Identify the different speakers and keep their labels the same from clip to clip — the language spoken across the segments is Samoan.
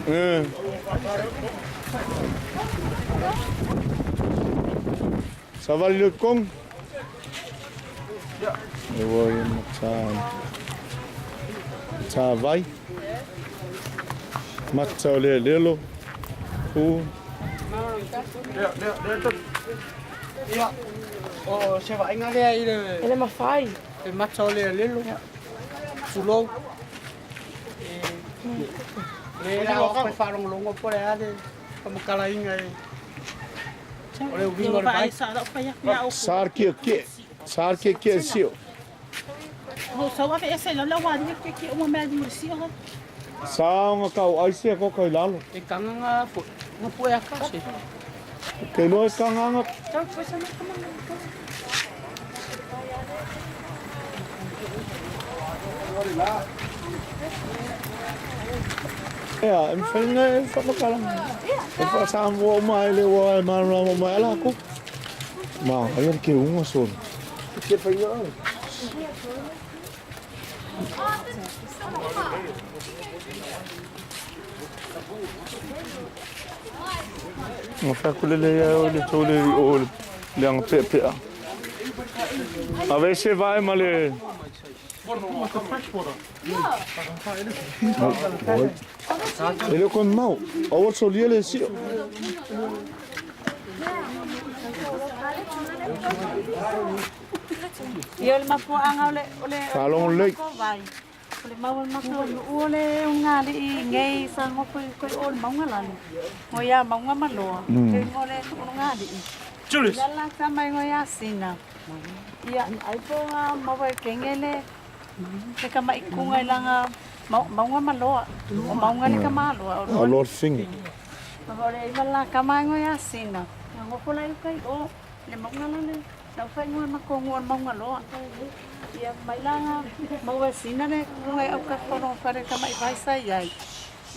Speaker 1: Eh. Savali le kong. E ua i mata. Ta vai. Mata o le lelo. Pu.
Speaker 2: Ia, o se vaaiga lea i le...
Speaker 3: E le mafai.
Speaker 2: Le mata o le alelo, tulou. E le la o koe faalogologo po o le a le faamatalaina e o le uiga o le vai.
Speaker 1: Sa ke ke. Sa ke ke sio. Sa nga kau ai se ko kai lalo.
Speaker 2: E kanga nga po, nga po e akase.
Speaker 1: Ke loa e kanga nga. Ea, e mawhai nga e whamakala. E whasamua o mai le wa e marama o mai ala ko. Ma, ai ke unga solo. Ke whainga au. Nga whakulele ia o le tole o le anga pea pea. A ve se vai ma le... E le koe mau. Aua solia le sio.
Speaker 4: Ia o le mafuaaga o le o le
Speaker 1: Faalogo lelei.
Speaker 4: vai. O le mau o le matou nuu o le ugalii nei sa gofo i koe o le mauga lalo. Ngo ia mauga ma loa. Ke ngo le tuugalii.
Speaker 2: Julius.
Speaker 4: La la ta mai ngo ia sina. Ia ai po nga maua e kenge le le kamaikuga i laga mauga ma loa. O mauga le kamaloa.
Speaker 1: A Lord Finger.
Speaker 4: O le iva la kama ngo ia sina. Ngofo la i kai o le mauga lale. Lau whai ngua ma ko ngua maunga loa. Ia mai la maua sina le ngai au ka kono whare ka mai vai sai ai.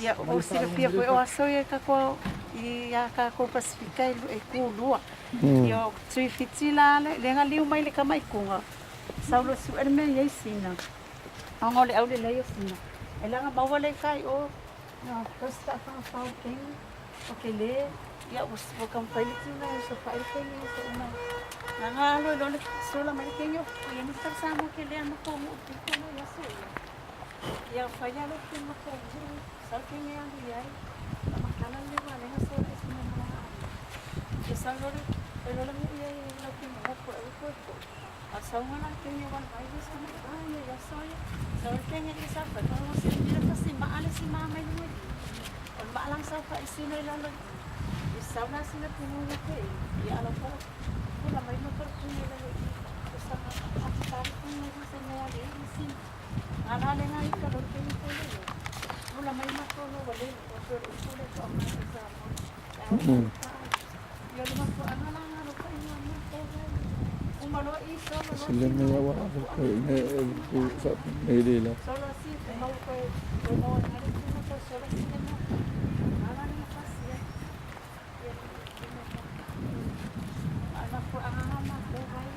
Speaker 4: Ia o sila pia koe o aso ia ka ko i a ka ko Pasifika i e ku lua. Ia o tui whiti la le le nga liu mai le ka mai kunga. Saulo su ere me iei sina. Ongo le au le lei o sina. E langa maua le kai o nga first ta wha whau kengi. O ke le ia ua ua kampai le tuna e sa whai kengi o sa una. Nga nga alo i lole sola mai le kengi o ia ni tar sa mo ke le ana ko mo te ko ia so ia. Ia whai alo ke ma ko mo sa kengi alu ia ai. A makala le wa lenga sola e sina mo nga. Ia sa lole e lole mo ia i lau ke mo ko e ko ko. A sa unga la kengi wan vai le sa mo a ia ia so ia. Sa le kengi i sa pa ko se ni le si ma ale si ma mai le O le maalang sa fa sina i lalo i sauna sina pungu ke i ala fo pula mai no par pungu le i sa ma tari pungu i sa me ale i sin ala le ngai ka lo ke ni ko le pula mai ma ko no wale o ko o ko le ko ma sa mo yo le ma ko ana la nga ro ko ni ma ko o ma lo i so lo
Speaker 1: Se le mea wa a koe me e ku sa me le la.
Speaker 4: solo así mau ko ko mo na le ko ko solo así ne mo ala ni pasia Ana ko ang ama ko vai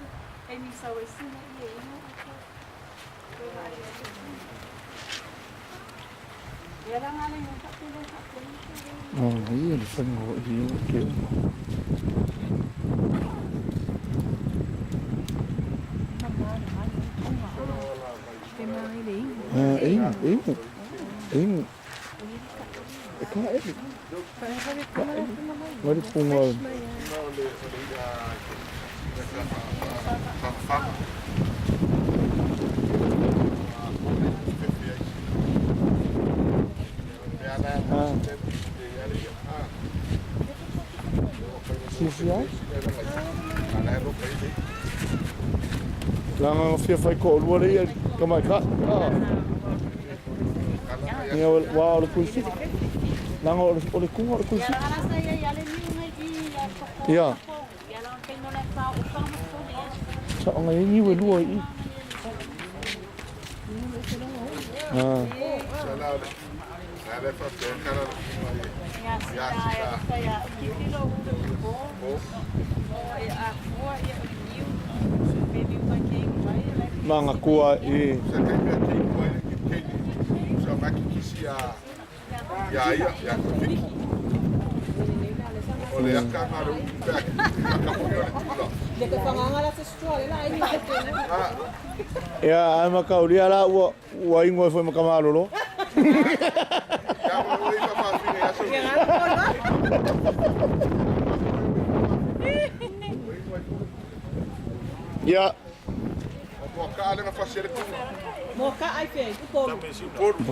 Speaker 4: e mi sa we sina i e ino ko ko vai e la ngale mo ka tele ka tele.
Speaker 1: Ah, ia le whainga o i o ke unga. Ah, e ingu, e ingu, e ingu. E ka ele. Ka ele. Ngari punga. Ah. Sisi ai? Langa fia whai ko lua le ia ka mai ka. Ah. Ia wa o le kuisi. Langa o le kunga o le kuisi.
Speaker 4: Ia la sa ia ia le ni ngai i ia ko
Speaker 1: Ia.
Speaker 4: ia la ke no le fa o fa mo so le
Speaker 1: Sa nga i niwe lua i. Ah.
Speaker 4: ia sina ia sa ia ki lo u ko o e a fua ia o niu me niu mai ke vai le
Speaker 1: Manga kua i. Ia, ai makaulia la ua ua ingo e foi makamalolo. Ia.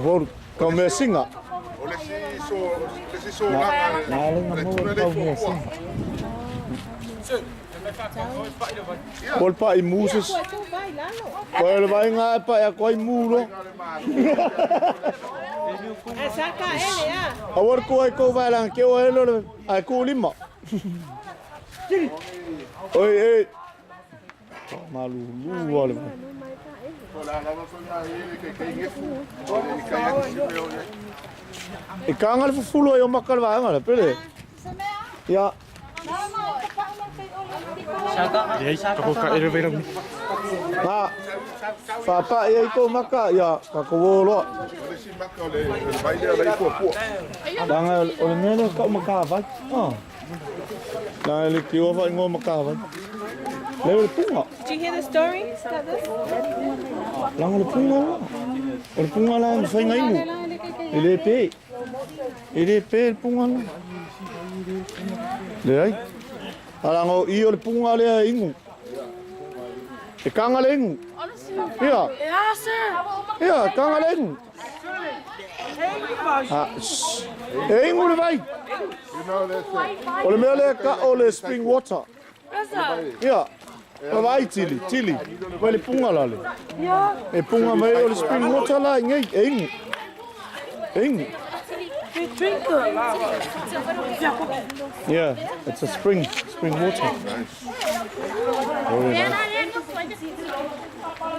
Speaker 1: Por kau mea singa. Na le na mo kau mea singa. Pol pa i Moses. Koe le vai ngā e pa e koe mulo. Awar ko ai ko vai lang ke o e lo ai ku lima. Oi e. Malu lu wale. E kanga le fufulo e o makal vaanga le pele. Ia. Ha. Papa e ko maka ia ka ko wo lo. Langa o le mele ka maka vai. Ah. Langa le ki o vai ngo maka vai. Le o le punga.
Speaker 3: Did you hear the story about this?
Speaker 1: Langa le punga la. O le punga la e whainga inu. E le pe. E le pe le punga la. Le ai. Alanga o i o le punga lea e ingu. E kanga le ingu. Ia. Ia, kanga le ingu. Ah, shh. E ingu le vai. O le mea lea ka o le spring water. Ia. O vai tili, tili. Vai le punga la le. E punga mai o le spring water la ngai e ingu. E ingu. Yeah, it's a spring, spring water. Very nice.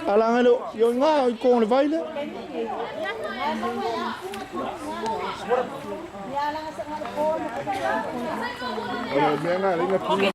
Speaker 1: Alanga le yo ngā i kong le vai le.